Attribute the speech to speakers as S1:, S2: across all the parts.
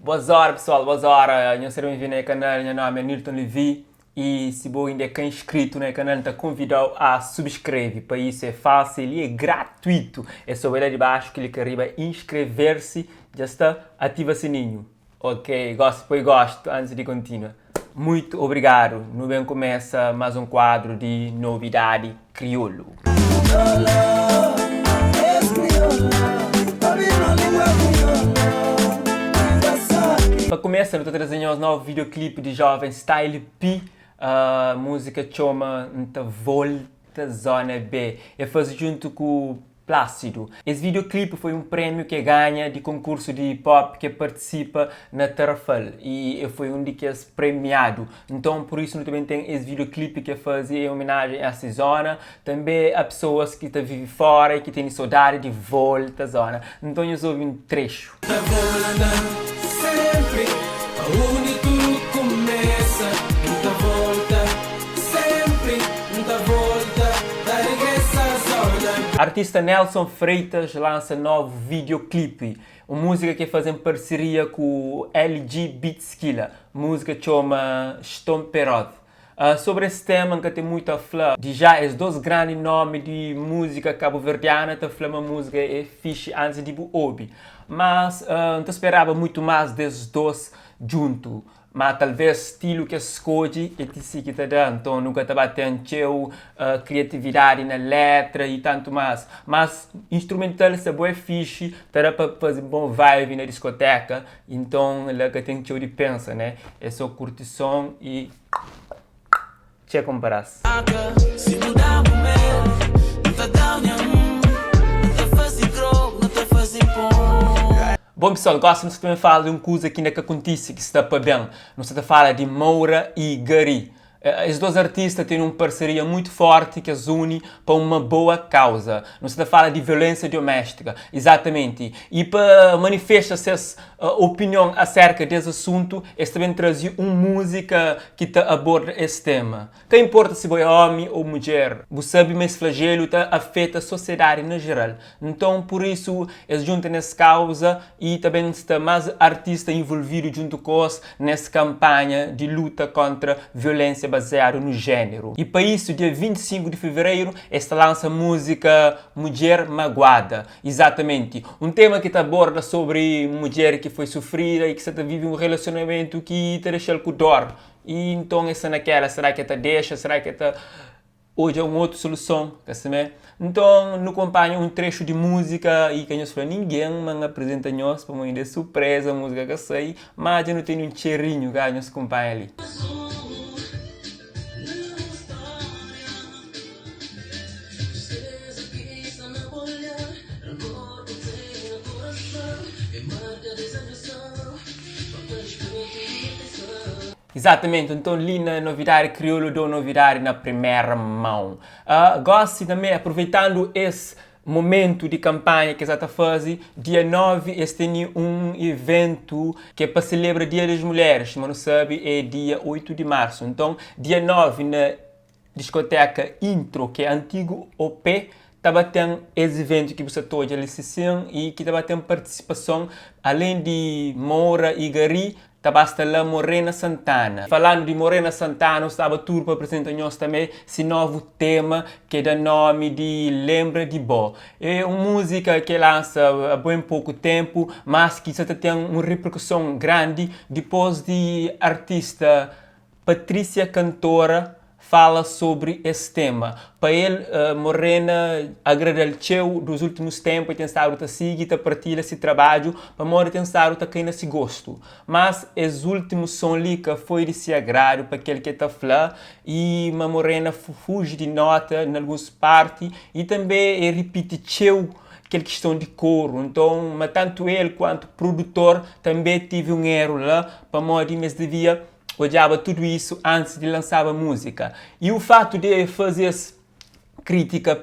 S1: Boas hora pessoal, boas hora, nhos seja bem-vindo na canal, nha nome é Nilton Levy e se bo ainda é ka inscrito na canal, nta convidau a subscreve, pa isso é fácil e é gratuito, é só bai lá de baixo, clica riba inscrever-se, dja sta, ativa sininho. Ok, gosi poi gostu antis di kontinua. Muitu obrigadu. Nu ben kumesa más un kuadru di Novidadi Kriolu. Pa kumesa, nu ta traze nhos novu videoclip di joven Style P. Múzika txoma N ta volta Zona B. E faze djuntu ku Plácido. Es videoclip foi un prémiu ke ganha di konkursu di hip hop ke partisipa na Tarrafal y e foi un di kes premiadu. Nton pur isu nu ta ben ten es videoclip ke faze en omenajen a se zona, tanbe a pesoas ki ta vive fora y ki tene sodadi di volta zona. Nton nhos obi un trexu.
S2: Ta volta sempri pa undi tudu kumesa N ta volta sempri N ta volta ta regresa zona.
S1: Artista Nelson Freitas lansa novu videoclipe, un múzika ki el faze en parseria ku LG Beats Killa. Múzika txoma Stomperod. Sobri es tema N ka ten mutu a fla. Dja es dos grandi nomi di múzika kabuverdiana ta fla ma múzika é fixi antis di bu obi. Mas N ta speraba mutu más des dos djuntu. Ma talvês stilu ki es skodje é ti si ki ta da. Nton nu ka ta ba ten txeu kriatividadi na létra i tantu más. Mas instrumental sta bué fixi, ta da pa faze bon vibe na diskotéka. Inton la ka ten txeu di pensa né, é so kurti son i txeka un padás.
S2: Si bu da bu mel, N ta da-u nha m N ta faze grog, nu ta faze pon.
S1: Bon pessoal, gosi nu sta ta ben fala di un kuza ki inda ka kontise, ki sta pa ben. Nu sta ta fala di Moura i Gary. Es dos artista tene un parseria muitu forti ki es uni pa uma boa kauza. Nu sta ta fala di violensia doméstika, izatamenti. I pa manifesta ses opinion aserka des asuntu, es ta ben traze un múzika ki ta aborda es tema. Ka inporta si bo é omi ou mudjer, bu sabe ma es flajelu ta afeta sosiedadi na jeral. Nton, pur isu, es djunta nes kauza i ta ben sta más artista involvidu djuntu ku os nes kanpanha di luta kontra violensia baziadu nu jéneru. I pa isu, dia 25 di fevereiru, es ta lansa múzika Mudjer Maguada. Izatamenti, un tema ki ta aborda sobri mudjer ki foi sufrida i ki sa ta vive un relasionamentu ki ta dexa-l ku dor. I nton es sta na kela, será ki el ta dexa, será ki el ta. Odja un otu soluson, ka simé? Nton, nu konpanha un trexu di múzika i ka nhos fla ningen ma N aprizenta nhos, pamodi inda é surpreza, múzika ka sai, má dja nu tene un txerinhu, ka? Nhos kunpanha li. Izatamenti, nton li na Novidadi Kriolu dou novidadi na primera mão. Gosi tanbe, aproveitandu es momentu di kanpanha ki es ata faze, dia 9 es tene un iventu ki é pa selebra Dia das Mulheres, sima nu sabe é dia 8 di marsu. Nton, dia 9 na diskoteka Intro, ki é antigu OP, ta ba ten es iventu ki bu sa ta odja li sisin i ki ta ba ten partisipason alen di Moura i Gary, Ta ba sta la Morena Santana. Falandu di Morena Santana, nu staba tudu pa aprizenta nhos tanbe si novu tema ke da nomi di Lembra di Bo. E un muzika ke lansa a ben poku tenpu, mas ki sa ta ten un riperkuson grandi dipos di artista Patrícia Cantora fala sobri es tema. Pa el, Morena agrada-l txeu dos últimus tenpu, el ten stadu ta sigi, ta partilha si trabadju, pamodi ten stadu ta kai na si gostu. Mas es últimu son li ka foi di si agradu pa kel ki el ta fla i ma Morena fuji di nota na alguns parti i tanbe el ripiti txeu kel kiston di koru. Nton, ma tantu el kuantu produtor tanbe tivi un eru la pamodi ma es devia odjaba tudu isu antis di lansaba múzika. I u fatu di e faze es krítika.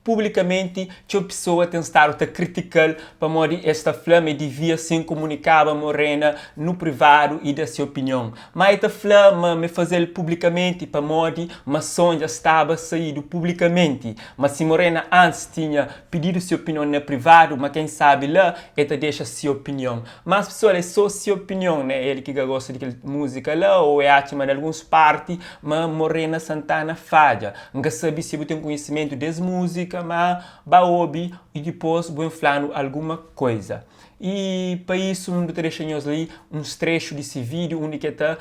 S1: Publikamenti, txeu pesoa ten stadu ta kritika-l pamodi es ta fla ma e divia sin kumunikaba Morena nu privadu i da se opinion. Má e ta fla ma me faze-l publikamenti pamodi ma son dja staba saídu publikamenti. Ma si Morena antis tinha pididu se opinion na privadu, ma ken sabi la e ta dexa se opinion. Mas pesoal é so se opinion né, el ki ka gosta di kel muzika la ou e atxa ma na alguns parti ma Morena Santana fadja. N ka sabi si bu ten konhisimentu des muzika ma ba obi i dipos bu inflanu alguma koiza. I pa isu nu ta dexa nhos li uns trexu di se video undi ke ta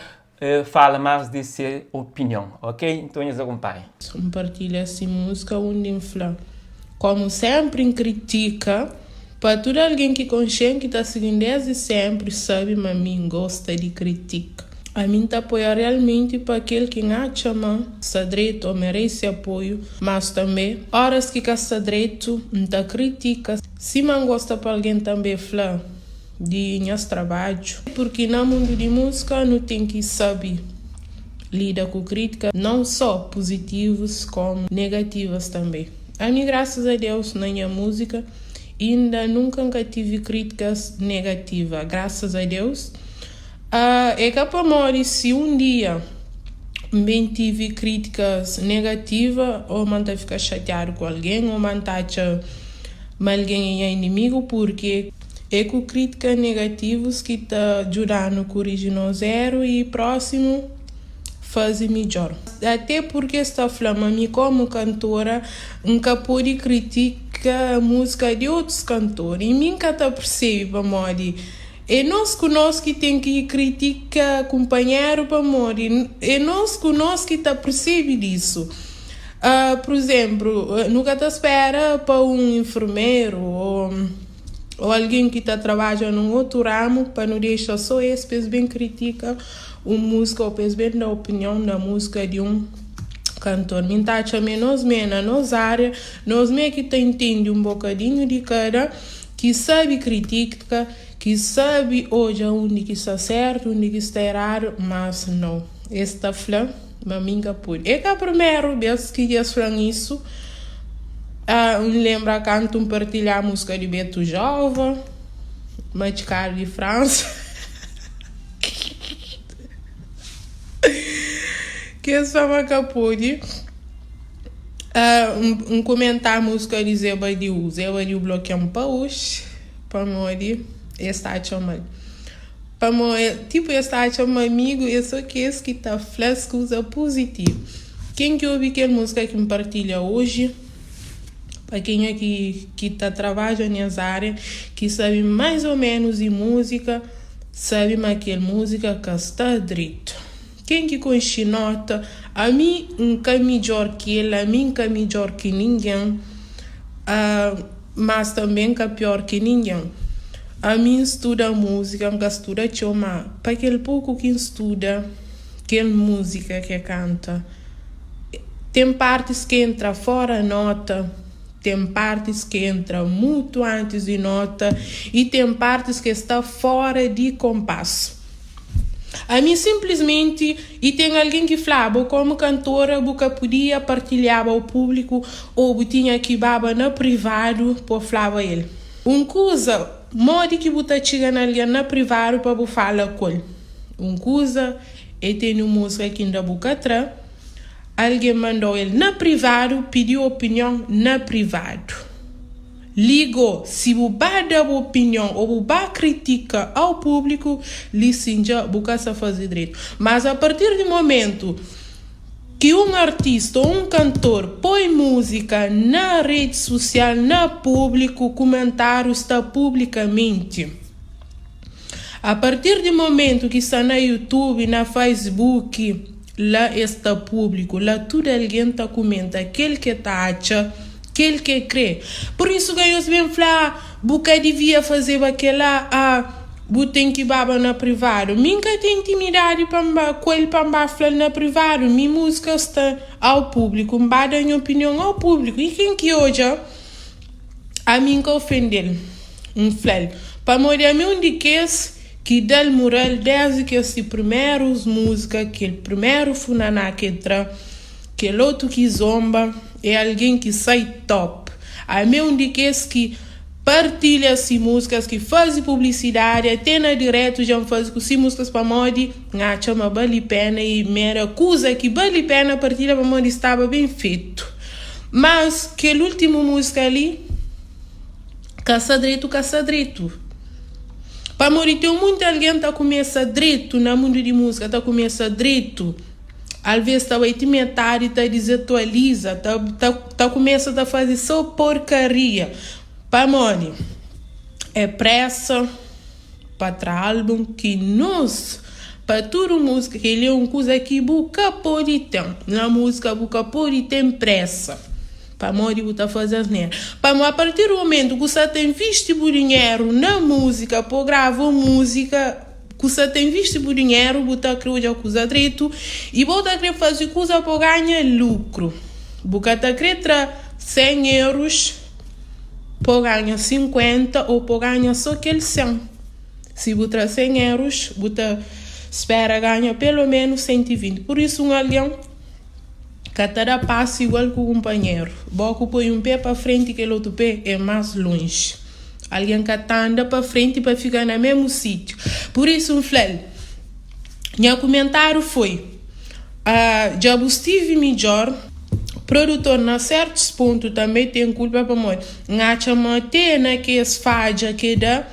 S1: fala mas di se opinion ok nton nhos akunpanha.
S3: N partilha si múzika undi N fla, Komu sénpri N kritika, pa tudu algen ki konxe-m ki ta sigi-m désdi sénpri sabe ma mi N gosta di kritika. Ami N ta apoia realmenti pa kel ki N atxa ma sta dretu ô merese apoiu, mas tanbê óras ki ka sta dretu N ta kritika sima N gosta pa algen tanbê fla. Di nhas trabadju. Purki na mundu di múzika nu ten ki sabe lida ku krítika, non só puzitivus komu negativas tanbe. Ami grasas a Deus na nha múzika inda nunka N ka tivi krítikas negativa, grasas a Deus. É ka pamodi si un dia N ben tivi krítikas negativa ô ma N ta fika xatiadu ku algen ô ma N ta atxa ma algen é nha inimigu, purki. É ku krítika negativus ki ta djuda-nu kuriji nos éru i prósimu faze midjór. Até purki es ta fla ma mi kómu kantora N ka pode kritika múzika di otus kantor i mi N ka ta persebe pamodi é nos ku nos ki ten ki kritika kunpanheru pamodi é nos ku nos ki ta persebe disu. Pur izénplu, nu ka ta spera pa un infermeru ô ô algen ki ta trabadja nun otu ramu pa nu dexa sô es pa es ben kritika un múzika ô pa es ben da opinion na múzika di un kantor. Mi N ta atxa ma é nos mê na nos ária, nos mê ki ta intende un bokadinhu di kada, ki sabe kritika, ki sabe odja undi ki sta sértu, undi ki sta eradu, mas nau, es ta fla ma mi N ka pode. É ka primeru bês ki dja es fla-m isu. N lenbra kantu N partilha múzika di Beto Jova, Matxikadu di Fransa, ki es fla ma ka pode. N kumentá múzika di Zé Badiu, Zé Badiu blokia-m pa oxi pamodi es ta atxa mal. Pamo tipo es ta atxa ma amigu é so kes ki ta fla-s kuza puzitivu. Ken ki obi kel múzika ki N partilha oji, pa kenha ki ki ta trabadja nes ária, ki sabe mais ou menus di múzika, sabe ma kel múzika ka sta dretu. Ken ki konxe nota, ami N ka midjór ki el, ami N ka midjór ki ningen. Mas tanbe N ka pior ki ningen. Ami N studa múzika, N ka studa txeu, má pa kel poku ki N studa, kel múzika ki e kanta, ten partis ki entra fora nota, ten partis ki entra mutu antis di nota i ten partis ki sta fora di konpasu. Ami sinplismenti i ten algen ki flaba komu kantora bu ka pudia partilhaba o públiku o bu tinha ki baba na privadu po flaba el un kuza modi ki bu ta txiga na algen na privadu pa bu fala ku el un kuza e tene un múzika ki inda bu ka tra algen mandau el na privadu pidiu opinion na privadu. Ligo, si bu ba da bu opinion o bu ba kritika ao publiku, li sin dja bu ka sa faze dretu. Mas a partir di momentu ki un artista o un kantor poi muzika na redi susial, na publiku, kumentariu sta publikamenti. A partir di momentu ki sta na youtube, na facebook, la es sta publiku, la tudu algen ta kumenta kel ke ta atxa, kel ke kre. Pur isu ka nhos ben fla, bu ka divia fazeba kela, ah, bu ten ki baba na privadu. Mi N ka ten intimidadi pa N ba ku el pa N ba fla-l na privadu. Mi muzika sta au publiku, N ba da nha opinion au publiku i ken ki odja Ami N ka ofende-l, N fla-l, pamodi ami un di kes ki da-l mural desdi kes si primerus múzika, kel primeru funaná ki el tra, kel otu ki zonba, é algen ki sai top. Ami é un di kes ki partilha si múzikas, ki faze publisidadi, até na diretu dja N faze ku si múzikas pamodi N atxa ma bali pena i mi era kuza ki bali pena partilha pamodi staba ben fetu. Mas kel últimu múzika li ka sta dretu, ka sta dretu. Pamodi ten munti algen ta kumesa dretu na mundu di múzika, ta kumesa dretu. Alvês ta bai ti metadi ta dizatualiza, ta ta ta kumesa ta faze sô porkaria. Pamodi? É présa pa tra álbun ki nos, pa tudu múzika, kel-li é un kuza ki bu ka pode ten. Na múzika bu ka pode ten présa, pamodi bu ta faze asnera. Pamodi apartir di momentu ku sta ta invisti bu dinheru na múzika pa grava un múzika, Ku sa ta invisti bu dinheru, bu ta kre odja kuza dretu i bo ta kre faze kuza pa ganha lukru. Bu ka ta kre tra 100 eurus pa ganha 50 ô pa ganha sô kel 100. Si bu tra 100 eurus, bu ta spera ganha pelu ménus 120. Pur isu, un algen ka ta da pasu igual ku kunpanheru. Bo ku poi un pé pa frenti, kel otu pé é más lonji. Algen ka ta anda pa frenti pa fika na mésmu sítiu. Pur isu, N fla-l, Nha kumentáriu foi, Dja bu stive midjór. Produtor na sértus pontu tanbê ten kulpa pamodi N atxa ma tê na kes fadja ki da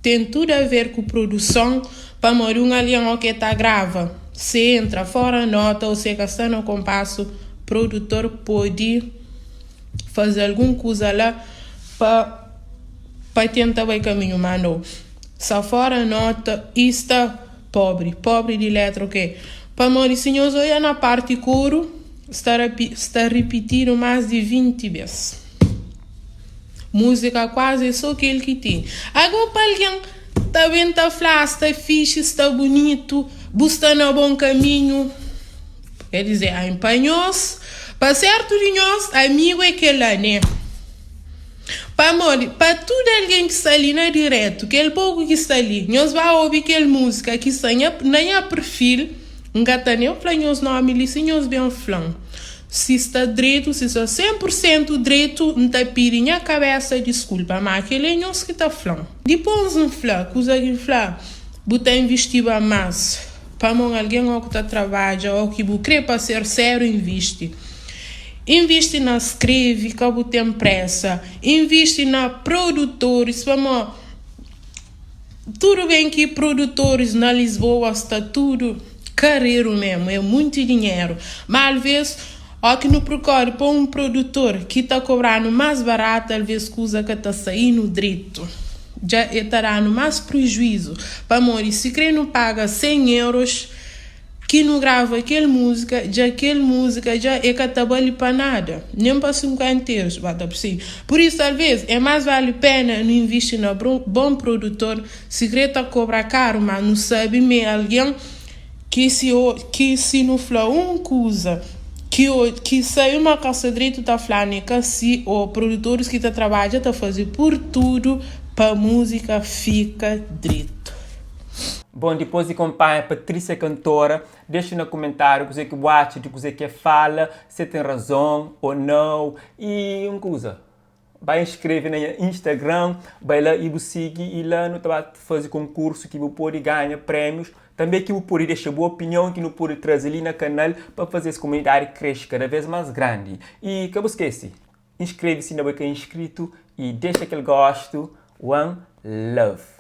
S3: ten tudu a ver ku produson pamodi un algen ô ke ta grava se entra fora nota ô se ka sta na konpasu produtor pode faze algun kuza la pa pa tenta bai kaminhu ma no sa fora nota i sta pobri pobri di letra ok pamodi si nhos oia na parti koru sta sta ripitidu mas di 20 bes muzika kuazi é so kel ki tene ago pa algen ta ben ta fla sta fixi sta bunitu bu sta na bon kaminhu. Quer dizer, ai pa nhos, pa sertu di nhos, amigu é kel-la, né? Pamodi, pa tudu algen ki sta li na diretu, kel poku ki sta li, nhos ba obi kel múzika ki sta nha, na nha perfil, N ka ta nen fla nhos nómi li si nhos ben fla-m si sta dretu, si sta 100 pur sentu dretu, N ta pidi nha kabésa diskulpa, má kel-li é nhos ki ta fla-m. Dipôs N fla, kuza ki N fla, bu ta invistiba más. Pamo un algen ó ku ta trabadja ó ki bu kre pa ser sériu invisti. Invisti na skreve ka bu ten presa. Invisti na produtoris pamo tudu ben ki produtoris na Lisboa sta tudu kareru memu é munti dinheru ma alves ó ki nu prokori pa un produtor ki ta kobranu mas baratu alves kuza ka ta sainu dretu. Dja e ta da-nu más prujuizu, pamodi sikrê nu paga 100 euros ki nu grava kel múzika, dja kel múzika dja e ka ta bali pa nada, nen pa 50 euros, ba ta persebi? Pur isu, talvês é más vali péna nu invisti na bon produtor, sikrê ta kobra karu, má nu sabe ma é algen ki si ki si nu fla un kuza ki ki sai uma kasa dretu ta fla-nu é ka si ô produtoris ki ta trabadja ta faze pur tudu pa múzika fika dretu.
S1: Bom dipôs di konpanha Patrícia cantora, dexa na kumentáriu kuzê ki bu atxa di kuzê ki é fala, se ten razon ô nau i un kuza. Bai inskreve na nha Instagram, bai la i bu sigi i la nu ta ba faze konkursu ki bu pode ganha prémius, tanbe ki bu pode dexa bu opinion ki nu pode traze li na kanal pa faze es komunidadi kresce kada vez más grandi. I ka bu skese, inskreve si inda bo é ka inskritu i dexa kel gostu. One love.